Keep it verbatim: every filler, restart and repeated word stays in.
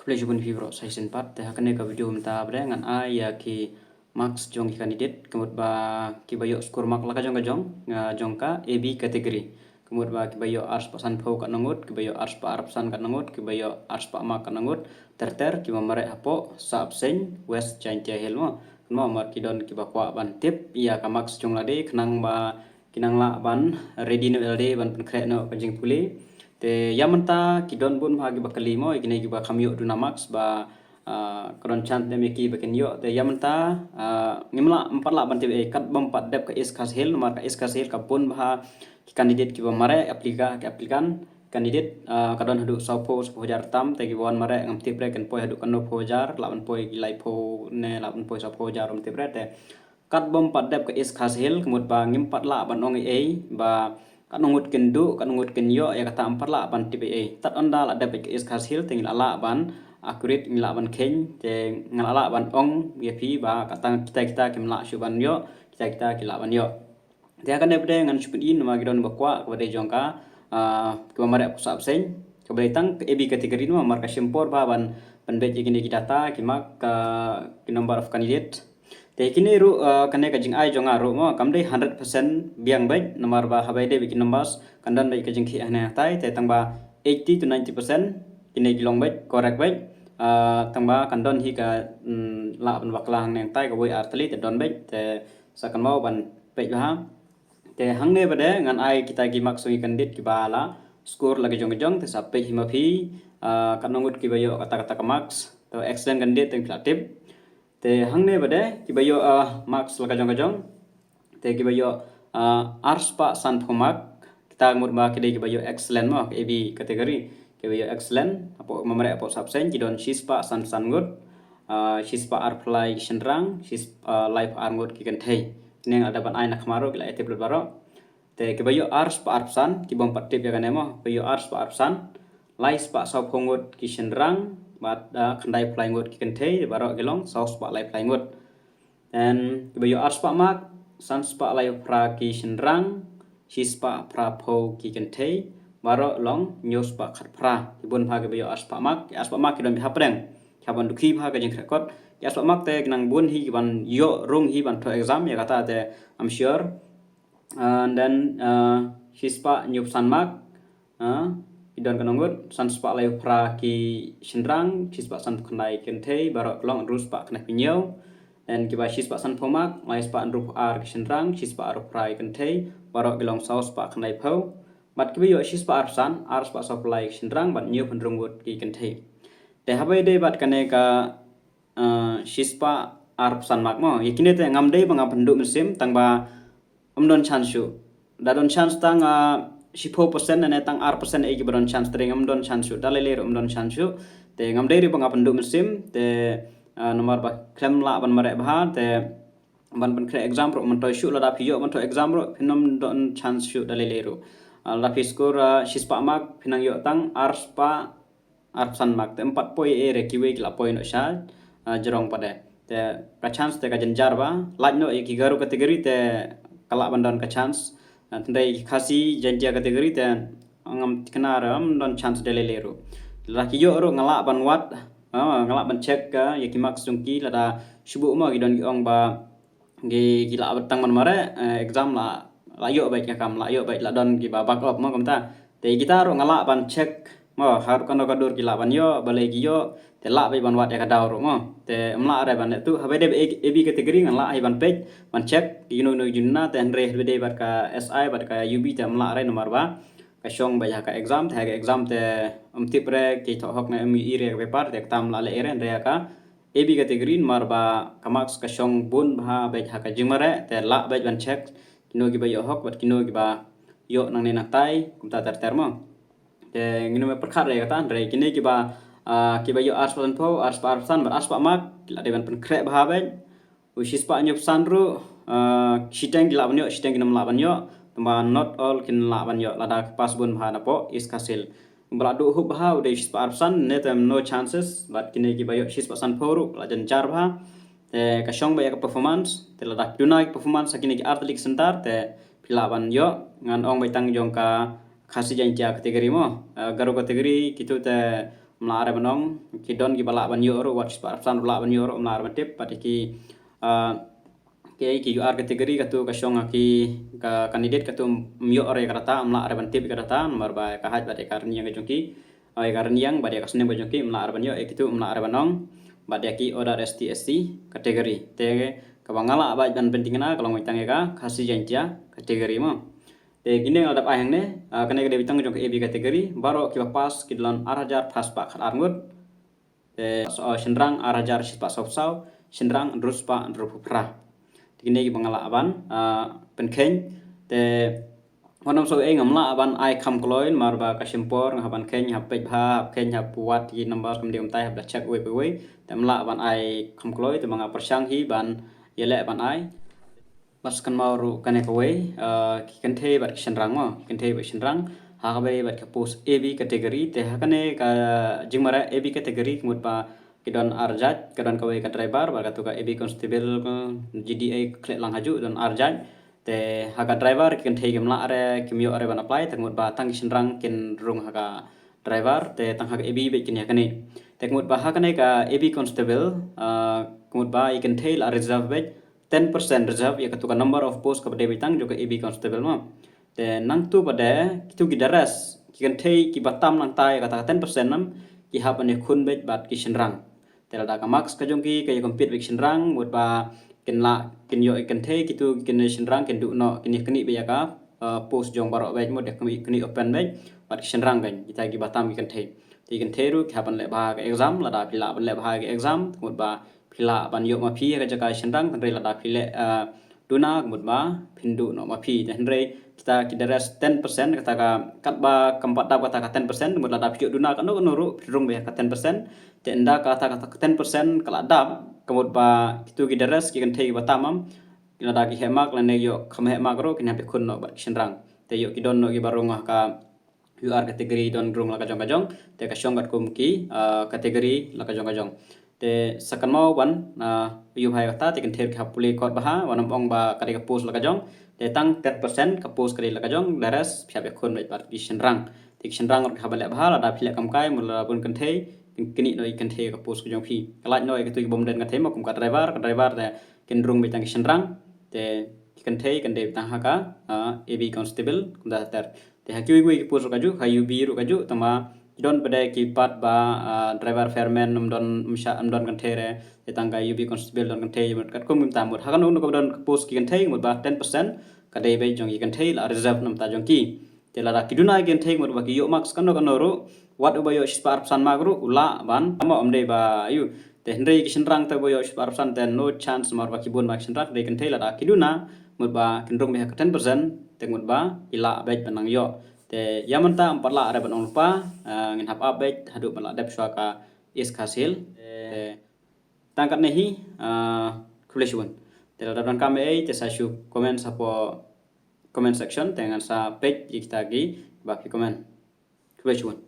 Khublei shibun ïa phi baroh sa shisien pat. Te ha kane ka video mynta pat ngan ai ïa ki marks jong ki candidate ka mut ba kiba ïoh score mark la ka jong ka jong, ah, jong ka A B category. Ka mut ba kiba ïoh arspah sanphew katno ngut, kiba ïoh arspah arphew san katno ngut, kiba ïoh arspah mark katno ngut, ter ter kiba mareh hapoh Sahpsein West Jaintia Hills mo. Kynmaw namar ki don kiba kwah ban tip ïa ka marks jong lade khnang ba ki nang lah ban ready noh ïa lade ban pynkhreh noh ka jingpule. Te ïa mynta ki don bun bha kiba kylli mo, ïa kine kiba kham ïoh duna marks ba, ah, ka don chance ne em ïa ki ba kin ïoh. Te ïa mynta, ah, ngim lah, ym pat lah ban tip ei, kat bym pat dep ka East Khasi Hills, namar ka East Khasi Hills ka bun bha ki candidate kiba mareh, applica-, ki applicant candidate, ah, ka don haduh sawphew, sawphew hajar tam, te kiba wan mareh ngam tip re kin poi haduh katno phew hajar, lah ban poi ki laiphew ne lah ban poi sawphew hajar, ym tip re. Te kat bym pat dep ka East Khasi Hills, ka mut ba ngim pat lah ban ong ei ei ba katno ngut kin duh, katno ngut kin ïoh, ïa kata ym pat lah ban tip ei ei. Tad ynda la dep ka East Khasi Hills te ngi la lah ban accurate, ngi lah ban kheiñ, te ngi la lah ban ong ïa phi ba kata kita kita kim lah shuh ban ïoh, kita kita ki lah ban ïoh. Te ha kane pat ngan shu pyni namar ki don ba kwah kaba dei jong ka, ah, kiba mareh hapoh Sahpsein, kaba dei tang ka A B category namar ka shim por bha ban, ban pynbeit ïa kine ki data, ki mark, ka, ki number of candidate. Te kine ruh, ah, kane ka jingai jong nga ruh mo, kam dei hundred percent biang beit, namar ba haba ïadei bad ki numbers kan don beit ka jingkhih hangne hangtai, te tang ba eighty to ninety percent kine ki long beit, correct beit. Ah, tang ba kan don hi ka, mm, lah ban bakla hangne hangtai, kawei ar tylli te don beit, te sa kynmaw ban peit bha. Te hangne pat ngan ai kita ki marks jong ki candidate kiba la score la ka jong ka jong, te sa peit hi ma phi, ah, katno ngut kiba ïoh kata kata ka marks. To excellent candidate te phi la tip. Te hangne pat kiba ïoh, ah, marks la ka jong ka jong. Te kiba ïoh, ah, arspah sanphew mark, kita ka mut ba ki dei kiba ïoh excellent mo, ka A B category. Kiba ïoh excellent, hapoh, mareh hapoh Sahpsein, ki don shispah sanphew san ngut, ah, shispah arphew lai ki shynrang, shis-, ah, laiphew ar ngut ki kynthei. Kine nga la dep ban ai na khmat ruh, ki la ïa tip lut baroh. Te kiba ïoh arspah arphew san, ki bym pat tip ïa kane mo, kiba ïoh arspah arphew san, laispah sawphew ngut ki shynrang, bad, ah, khyndaiphew lai ngut ki kynthei, baroh ki long sawspah laiphew lai ngut. Then kiba ïoh arspah mark, sanspah laiphew phra ki shynrang, shispah phraphew ki kynthei, baroh long hynñiewspah khatphra. Ki bun bha kiba ïoh arspah mark, ki arspah mark ki don beit hapdeng. Ki hap ban dukhi bha ka jingkhreh kot. Ki arspah mark te ki nang bun hi ki ban ïoh rung hi ban thoh exam, ïa kata te I'm sure. And then, uh, shispah hynñiewphew san mark, ah, ki don katno ngut, sanspah laiphew phra ki shynrang, shispah sanphew khyndai ki kynthei, baroh ki long hynriewspah khyndai phew hynñiew. Then kiba shispah sanphew mark, laispah hynriewphew ar ki shynrang, shispah arphew phra ki kynthei, baroh ki long sawspah khyndaiphew. Bad kiba ïoh shispah arphew san, arspah sawphew lai ki shynrang, bad hynñiewphew hynriew ngut ki kynthei. Te haba ïadei bad kane ka, ah, shispah arphew san mark mo, ïa kine te ngam dei ba nga pynduh mynsiem, tang ba ym don chance shuh. Da don chance tang, ah, shiphew percent ne tang ar percent ei kiba don chance, te ym don chance shuh, da lei lei ruh ym don chance shuh. Te ngam dei ruh ba nga pynduh mynsiem, te, ah, namar ba khlem lah ban mareh bha, te ban pynkhreh exam ruh ym thoh shuh, lada phi ïoh ban thoh exam ruh phin ym don chance shuh da lei lei ruh. Ah, lada phi score, ah, shispah mark phin nang ïoh tang arspah arphew san mark, te ym pat poi ei ei re, kiwei ki la poi noh sha, ah, jrong pat de. Te ka chance te ka jynjar bha, lait noh ïa ki Garo category te ka lah ban don ka chance. Ah, hynrei ki Khasi Jaintia category te ngam tikna re, ym don chance da lei lei ruh. Lada ki ïoh ruh nga lah ban wad, ah, nga lah ban check, ah, ïa ki marks jong ki, lada shu buh mo ki don ki ong ba ki, ki lah ban tang ban mareh, eh, exam la, la ïoh beit, nga kam la ïoh beit, la don kiba back up mo kumta. Te kita ruh nga lah ban check mo, ha ruh kano ka dur ki lah ban ïoh, balei ki ïoh, te lah beit ban wad ïa ka daw ruh mo. Te ym lah re ban leh tuh, haba dei A B category ngan lah hi ban peit, ban check kino kino ki jingduna, te hynrei haba dei bad ka S I bad ka U B te ym lah re namar ba ka shong beit ha ka exam, te ha ka exam te ym tip re ki thoh hok ne ym ïohi re ka paper, te kata ym lah leh ei re, hynrei ha ka A B category namar ba ka marks ka shong bun bha beit ha ka jingmareh, te lah beit ban check kino kiba ïoh hok bad kino kiba ïoh nangne nangtai, kumta ter ter mo. Te ngin ym pyrkhat re kata, hynrei kine kiba, ah, kiba ïoh arspah sanphew, arspah arphew san bad arspah mark ki la dei ban pynkhreh bha beit. U shispah hynñiewphew san ruh, ah, shiteng ki lah ban ïoh, shiteng kin ym lah ban ïoh. Tangba not all kin lah ban ïoh lada ki pass bun bha napoh East Khasi Hills. Ba la duh hup bha u dei shispah arphew san, ne te no chances, bad kine kiba ïoh shispah sanphew ruh la jynjar bha. Te ka shong beit ïa ka performance, te lada ki duna ki performance ha kine ki ar tylli ki centre, te phi lah ban ïoh, ngan ong beit tang jong ka Khasi Jaintia category mo. Eh, Garo category kito te Ym lah re ban ong, ki don kiba lah ban ïoh ruh, wat shispah arphew san ruh lah ban ïoh ruh, ym lah re ban tip, bad ki, ah, ki, ki U R category katu ka shong ha ki, ka candidate katu ym ïoh re ka data, ym lah re ban tip ka data, namar ba ka height bad ka rynïeng ka jong ki, ah, ka rynïeng bad ka snem ka jong ki, ym lah re ban ïoh, eh, kitu ym lah re ban ong, bad ki other S T S C category. Te kaba nga lah bad ban pynthikna ka long beit tang ïa ka Khasi Jaiñtia category mo. Te kine nga la dep ai hangne, ah, kane ka dei beit tang jong ka A B category, baroh kiba pass ki don ar hajar phra spah khatar ngut. Te, oh, shynrang ar hajar shispah sawphew saw, shynrang hynriew spah hynriewphew phra. Te kine kiba nga lah ban, ah, pynkheiñ. Te wat nym sngew ei, ngam lah ban ai kham kloi namar ba ka shim por, nga hap ban kheiñ, hap peit bha, hap kheiñ, hap wad ki numbers kumne kumtai, hap da check uwei pa uwei. Te ngam lah ban ai kham kloi, te ba nga pyrshang hi ban ïaleh ban ai. Bad sa kynmaw ruh kane kawei, ah, ki kynthei bad ki shynrang mo, ki kynthei bad ki shynrang ha kaba ïadei bad ka post A B category. Te ha kane ka jingmareh A B category ka mut ba ki don ar jait, ka don kawei ka driver bad katu ka A B constable, ka G D A ka khleh lang hajuh, don ar jait. Te ha ka driver ki kynthei kim lah re, kim ïoh re ban apply, te ka mut ba tang ki shynrang kin rung ha ka driver, te tang ha ka A B beit kin ïa kane. Te ka mut ba ha kane ka A B constable, ah, ka mut ba i kynthei la reserve beit ten percent reserve ïa katu ka number of post kaba dei beit tang jong ka A B constable mo. Te nangtu ba dei kitu ki da rest, ki kynthei kiba tam nangta ïa kata ka ten percent nam, ki hap ban ïakhun beit bad ki shynrang. Te lada ka marks ka jong ki ka ïa compete bad ki shynrang, mut ba kin lah, kin ïoh, kin thei kitu, kin, shynrang kin duh noh, kin ïa knieh beit ïa ka, uh, post jong baroh beit, mut ïa knieh, knieh open beit bad ki shynrang kan, kita kiba tam ki kynthei. Te ki kynthei ruh ki hap ban leh bha ka exam, lada phi lah ban leh bha ka exam, mut ba phi lah ban ïoh ma phi ha ka jaka shynrang, hynrei lada phi leh, uh, duna, mut ba phin duh noh ma phi. Te hynrei kita ki da rest ten percent, kata ka, katba kam pat dap kata ka ten percent, mut lada phi ïoh duna kano kano ruh, phi rung beit ha ka ten percent. Te ynda kata, kata ka ten percent ka la dap, ka mut ba kitu ki da rest ki kynthei kiba tam am, lada ki heh mark lane ïoh kham heh mark ruh, kin hap ïakhun noh bad ki shynrang. Te ïoh ki don noh kiba rung ha ka U R category, don rung la ka jong ka jong, te ka shong katkum ki, ah, category la ka jong ka jong. Te sa kynmaw ban, ah, ïoh bha ïa kata, te kynthei ki hap pule kot bha, wat nym ong ba ka dei ka post la ka jong, te tang ten percent ka post ka dei la ka jong, the rest phi hap ïakhun beit bad ki shynrang. Te ki shynrang ruh ki hap ban leh bha, lada phi leh kam kai, mut lada bun kynthei, kin knieh noh ïa ki kynthei ka post ka jong phi. Ka lait noh ïa kitu ki bym don kynthei mo, kum ka driver, ka driver te kin rung beit tang ki shynrang, te ki kynthei kan dei beit tang ha ka, ah, A B constable, kumta ter. Te ha kiwei kiwei ki post ruh kajuh, ha U B ruh kajuh, tangba ki don pat de ki pat ba, ah, driver fireman, ym don, ym shah, ym don kynthei re, te tang ka U B constable don kynthei, mut katkum kumta mut. Ha kano kano kaba don ka post ki kynthei, mut ba ten percent ka dei beit jong ki kynthei, la reserve namar ta jong ki. Te lada ki duna ki kynthei mut ba ki ïoh marks kano kano ruh, wat uba ïoh shispah arphew san mark ruh u lah ban, tangba ym dei ba ïoh. Te hynrei ki shynrang te ba ïoh shispah arphew san te no chance, namar ba ki bun ba ki shynrang, dei kynthei lada ki duna mut ba kin rung beit ha ka ten percent, te mut ba ki lah beit ban nang ïoh. Te ïa mynta ym pat lah re ban ong lypa, ah, ngin hap ap beit haduh ba la dep shuwa ka East Khasi Hills. Te tang katne hi, ah, khublei shibun. Te lada don kam ei te sa shu comment hapoh comment section, te ngan sa peit ïa kita kiba phi comment. Khublei shibun.